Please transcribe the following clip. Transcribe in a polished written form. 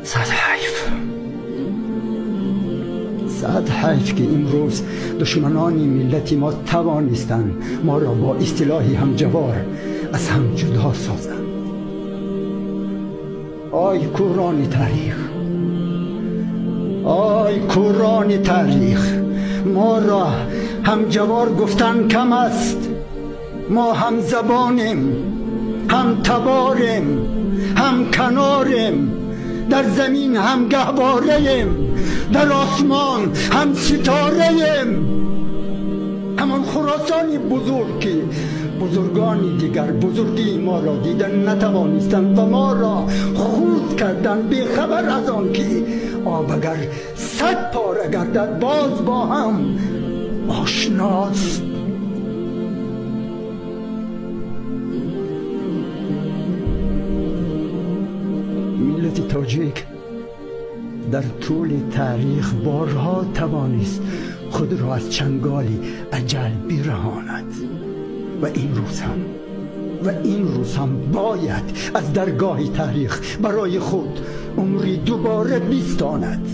Сад ҳайф, сад ҳайф ки имрӯз душманони миллати мо тавонистанд моро бо истилоҳи ҳамҷавор аз ҳам ҷудо созанд. Ой кӯрони таърих, ой кӯрони таърих, моро ҳамҷавор гуфтан кам аст. Мо ҳамзабонем, ҳамтаборем, ҳамканорем, дар замин ҳам гаҳвораем, дар осмон ҳам ситораем. Ҳамон Хуросони бузург ки бузургони дигар бузургии моро дида натавонистанд ва моро хурд карданд, бехабар аз он ки об агар 100 пора гардад боз бо ҳам ошност. Миллати тоҷик дар тӯли таърих борҳо тавонист худро аз чанголи аҷал бираҳонад ва ин рӯз ҳам бояд аз даргоҳи таърих барои худ умри дубора бистонад.